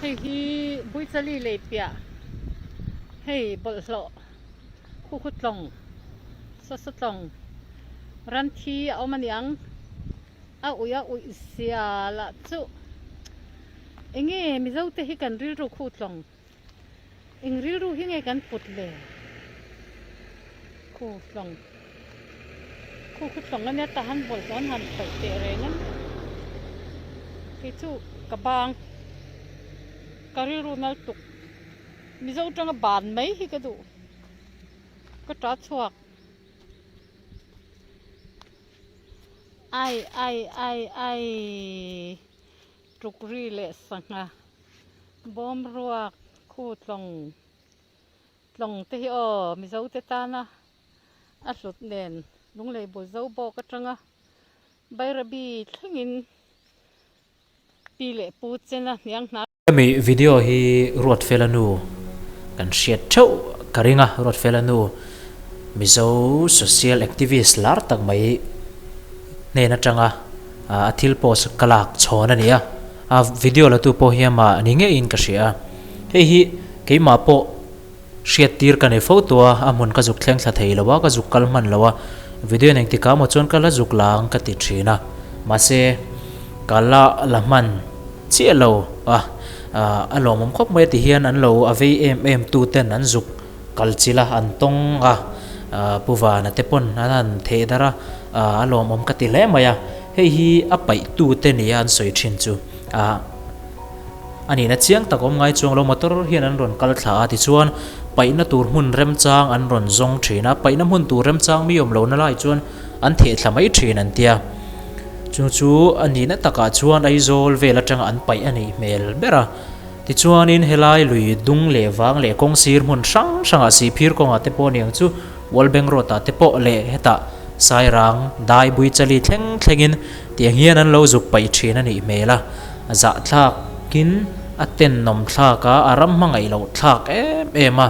Hei hi Buichali lei piah hei bawlhhlawh khu khu tlawng saw saw tlawng ran thi a awm a niang a uih a uih zia lah chu eng nge Mizo te hi kan rilru khu tlawng eng rilru hi nge kan put le khu tlawng khu khu tlawng ania tah han bawlhhlawh an han paih teh reng a kei chu ka bang ka rilru nal tuk Mizo tanga ban mai hi ka duh ka ta chhuak ai ai ai ai tukri leh sangha bawm ruak khu tlawng tlawng te hi aw Mizo te tana a hlut nen lunglei bul zo bawk atanga Bairabi thlengin pi leh pu chena hniang hna. Hemi video hi Ruatfela nu kan hriat theuh ka ring a, Ruatfela nu Mizo social activist lar tak mai hnen atanga a thil post ka lak chhawn a ni a, a video la tu pawh hi amah ni ngeiin ka hria a, hei hi keimah pawh Hriat tir ka nei fo tawh a, a hmun ka zuk thleng thla thei lo a, ka zuk kal hman lo a, video in engtikah maw chuan ka la zuk la ang ka ti thin a, mahse ka la la hman chiah lo a, a lawmawm khawp mai a ti hian an lo a vei em em tu ten an zuk kal chilh a, an tawng a, Pu Vana te pawn an han theh darh a, a lawmawm ka ti hle mai a, hei hi a paih tu te nia an sawi thin chu a. A nihna chiang tak awm ngai chuang lo motor hian an rawn kal thla a tichuan paihna tur hmun remchang an rawn zawng thin a, paihna hmun tur remchang mi awm lohna lai chuan an theh thla mai thin an tia. Chu chu a nihna takah chuan Aizawl vel atanga an paih a nih hmel ber a. Tichuanin helai lui dung leh vang leh kawng sir hmun hrang hrangah Sihphir kawngah te pawh aniang chu World Bank Road ah te pawh leh hetah Sairang, Dai, Buichali thleng thlengin tiang hian an lo zuk paih thin a nih hmel a. A zahthlakin a tennawm thlak a, a ram hmangaih loh thlak em em a,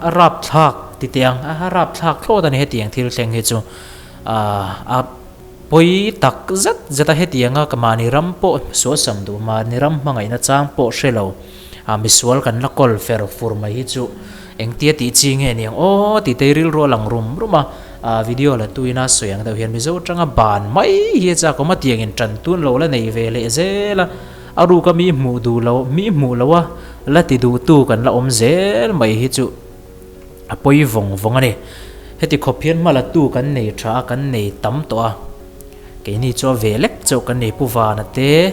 a rap thlak ti teh ang, a rap thlak thlawt a ni hetiang thil thleng hi chu. A pawi tak zet zet a hetianga ka mahni ram pawh suasam duh, mahni ram hmangaihna chang pawh hre lo, misual kan la kawl fer fur mai hi chu engtia tih chi nge niang aw tih te rilru a lang rum rum a. Video la tuina sawi ang deuh hian Mizo atanga ban mai hi a chak awm a, tiangin tan tun lo la nei ve leh zel a, a ruka mi hmuh duh lo, mi hmuh lo a la ti duh tu kan la awm zel mai hi chu a pawi vawng vawng a ni. Heti khawp hian hma la tu kan nei tha a, kan nei tam tawh a, keini chu a ve lek chauh kan nei Pu Vana te,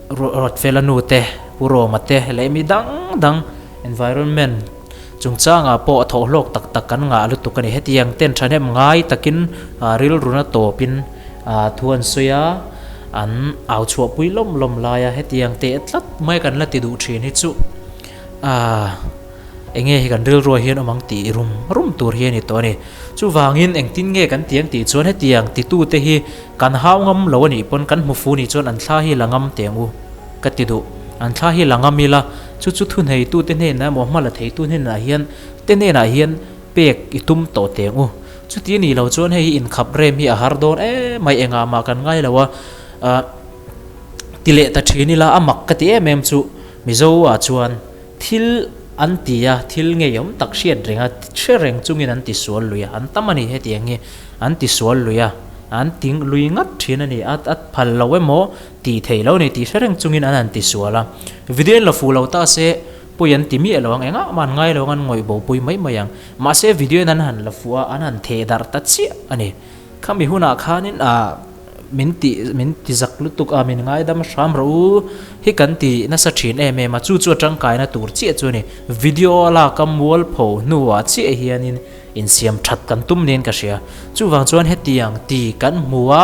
Ruatfela nu te, Pu Roma te leh mi dang dang environment, Chungchangah pawh a thawhhlawk tak tak kan ngah lutuk a ni. Hetiang ten thahnem ngai takin rilruna tawpin thu an sawi a, an au chhuahpui lawm lawm lai a, hetiang teh tlat mai kan la ti duh thin hi chu eng nge hi kan rilruah hian awm ang tih rum rum tur hi a ni tawh a ni. Chuvangin engtin nge kan ti ang tih chuan hetiang titute hi kan hau ngam lo a nih pawn kan hmu fu nih chuan an thla hi la ngam teh ang u ka ti duh. An thla hi la ngam ila. Chu chu thuneitute hnenah emaw hma la theitu hnenah hian te hnenah hian pek i tum tawh teh ang u. Chuti a nih loh chuan hei hi inkhap rem hi a har dawn em mai engah mah kan ngai lo a, ah ti leh ta thin ila a mak ka ti em em chu Mizo ah chuan thil an ti a, thil ngeiawm tak hriat reng a, hre reng chungin an ti sual lui a, an tam a ni hetiang hi an ti sual lui a, an ti lui ngat thin a ni, a phal lo emaw Tih theih lo ni tih hre reng chungin an han ti sual a. Video in la fuh lo ta se pawi an ti miah lo ang, engah mah an ngai lo ang, an ngawih bo pui mai mai ang. Mahse video in an han la fuh a, an han theh darh ta chiah a ni. Khami hunah khanin ah min ti min ti zak lutuk a, min ngaidam hram rawh u hi kan ti nasa thin em em a, chu chu a tangkaina tur chiah chu a ni. Video a lak a mualpho hnuah chiah hianin insiam that kan tum niin ka hria. Chuvang chuan hetiang ti kan hmu a,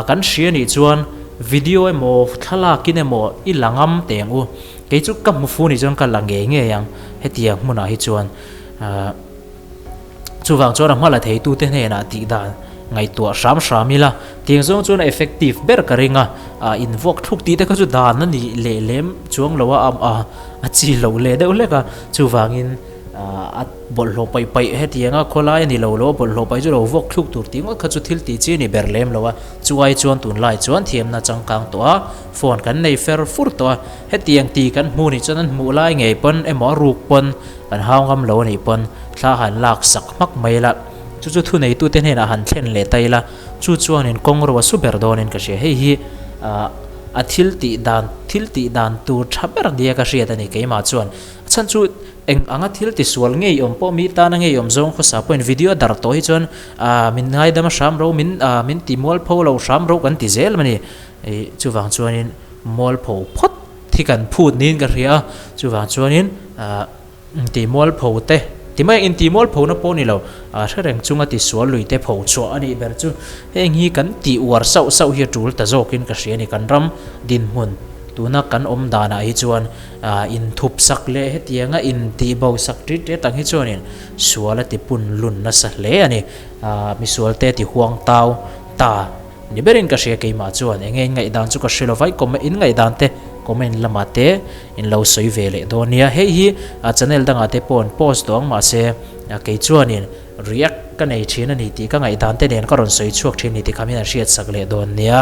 kan hria nih chuan video emaw thlalakin emaw i la ngam teh ang u. Kei chu ka hmu fu nih chuan ka la ngei ngei ang hetiang hmunah hi chuan. Chuvang chuan a hma la theitute hnenah tih dan ngaihtuah hram hram ila tiang zawng chuan a effective ber ka ring a, invuak thluk tih te kha chu dan a nih leh lem chuang lo a, a chi loh leh deuh hlek a. Chuvangin. A bawlhhlawh paih paih hetianga khawlai a ni lo lo a bawlhhlawh paih chu lo vawk thluk tur tih ngawt kha chu thil tih chi a ni ber lem lo a, chuai chuan tunlai chuan thiamna changkang tawh a, phone kan nei fer fur tawh a, hetiang ti kan hmu nih chuan an hmuh lai ngei pawn emaw a ruk pawn kan hau ngam lo a nih pawn thla han lak sak hmak mai la, chu chu thuneitute hnenah han thlen leh ta ila chu chuanin kawng ro a su ber dawnin ka hria, hei hi ah a thil tih dan thil tih dan tur tha ber nia ka hriat a ni keimah chuan a chhan chu. Eng anga thil tisual ngei awm pawh mi tana ngei awm zawng khawsa pawhin video a dar tawh hi chuan ah min ngaidam a hram ro min ah min ti mualpho lo hram ro kan ti zel a ni. Ih chuvang chuanin mualpho phawt hi kan phut niin ka hria a, chuvang chuanin ah inti mualpho te ti mai inti mualpho na pawh ni lo ah hre reng chunga tisual lui te pho chhuah a nih ber chu heng hi kan tih uar sauh sauh hi a tul ta zawkin ka hria a ni kan ram dinhmun tuna kan awm danah hi chuan. Inthup sak leh hetianga intihbo sak tit tet ang hi chuanin sual a ti pun lun nasa hle a ni. Misualte ti huang tau ta ni berin ka hria keimah chuan enge in ngaihdan chu ka hre lo vai comment in ngaihdan te comment lamah te in lo sawi ve leh dawn nia. Hei hi channel dangah te pawh an post tawh ang mahse kei chuanin react ka nei thin a ni tih ka ngaihdan te nen ka rawn sawi chhuak thin ni tih kha min an hriat sak leh dawn nia.